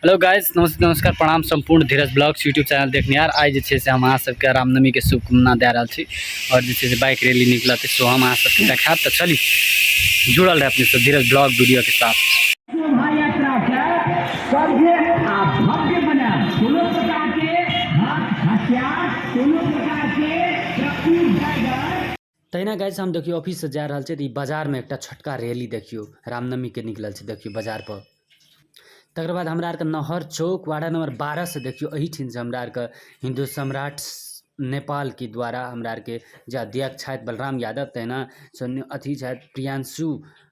Hello guys, नमस्ते, नमस्कार, प्रणाम। सम्पूर्ण धीरज ब्लॉग्स यूट्यूब चैनल देखनिहार, आइ जे छै से हम अहाँ सबके रामनवमीके शुभकामना दए रहल छी और जे छै से बाइक रैली निकलत, सो हम अहाँ सबके देखायब। तऽ चली, जुड़ल रहे अपने सब धीरज ब्लॉग वीडियो के साथ। शोभा यात्रा के भव्य आ भव्य बनायब। कोनो प्रकार के हथियार, कोनो प्रकार के ट्रैक्टर ड्राइवर। तहिना गाइस, हम देखियौ ऑफिससँ जा रहल छी तऽ ई बाजारमे एकटा छोटका रैली देखियौ रामनवमीके निकलल छै, देखियौ बाजार पर। तकर बाद हमरा आरके नहर चौक वार्ड नंबर 12 से देखियौ एहिठिनसँ हमरा आरके हिन्दू सम्राट नेपाल के द्वारा हमरा आरके जे अध्यक्ष छथि बलराम यादव, तहिना अथी छथि प्रियांशु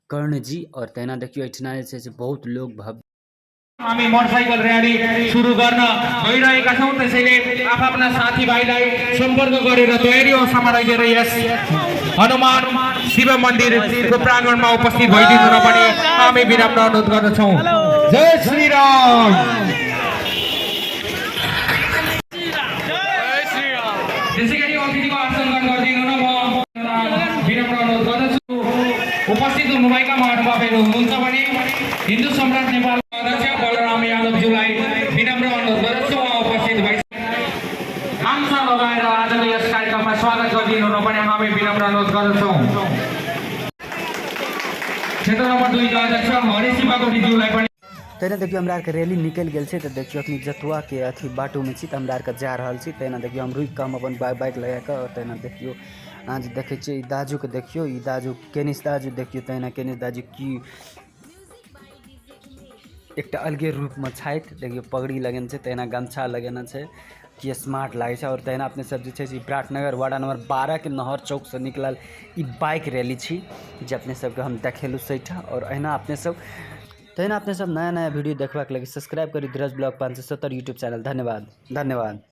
कर्ण जी। और तहिना देखियौ एहिठिना जे छै से बहुत लोग भव्य हामी मोटरसाइकल र्याली सुरु गर्न गइरहेका छौँ। त्यसैले आफ्ना साथीभाइलाई सम्पर्क गरेर तयारी अवस्थामा रहिदिएर यस हनुमान शिव मन्दिरको प्राङ्गणमा उपस्थित भइदिनु हुन पनि हामी विनम्र अनुरोध गर्दछौँ। जय श्री राम। त्यसै गरी अतिथिको आसन ग्रहण गरिदिनु हुन म विनम्र अनुरोध गर्दछु। उपस्थित हुनुभएका महानुभावहरू हुनुहुन्छ भने हिन्दू सम्राट नेपाल अध्यक्ष बलराम यादवज्यूलाई विनम्र अनुरोध गर्दछु, उहाँ उपस्थित भइ गाम्छा लगाएर आजको यस कार्यक्रममा स्वागत गरिदिनु हुन पनि हामी विनम्र अनुरोध गर्दछौँ। क्षेत्र नम्बर 2 का अध्यक्ष हरि शिवाकोटीज्यूलाई पनि। तहिना देखियौ हमरा आरके रैली निकलि गेल छै। तऽ देखियौ अखनी जतुआके अथी बाटोमे छी तऽ हमरा आरके जा रहल छी। तहिना देखियौ हम रुकि कऽ हम अपन बाइक लगा कऽ आओर तहिना देखियौ अहाँ जे देखै छियै ई दाजूके, देखियौ ई दाजू, केनिस दाजू। देखियौ तहिना केनिस दाजू की एकटा अलगे रूपमे छथि। देखियौ पगड़ी लगेने छै, तहिना गमछा लगेने छै, की स्मार्ट लागै छै। आओर तहिना अपने सब जे छै से विराटनगर वार्ड नंबर 12के नहर चौकसँ निकलल ई बाइक रैली छी जे अपने सबके हम देखेलहुँ सहीठाम। आओर अहिना अपने सब, तहिना अपने सब नया नया वीडियो देखबाक लागि सब्सक्राइब करी धीरज ब्लॉग 570 यूट्यूब चैनल। धन्यवाद, धन्यवाद।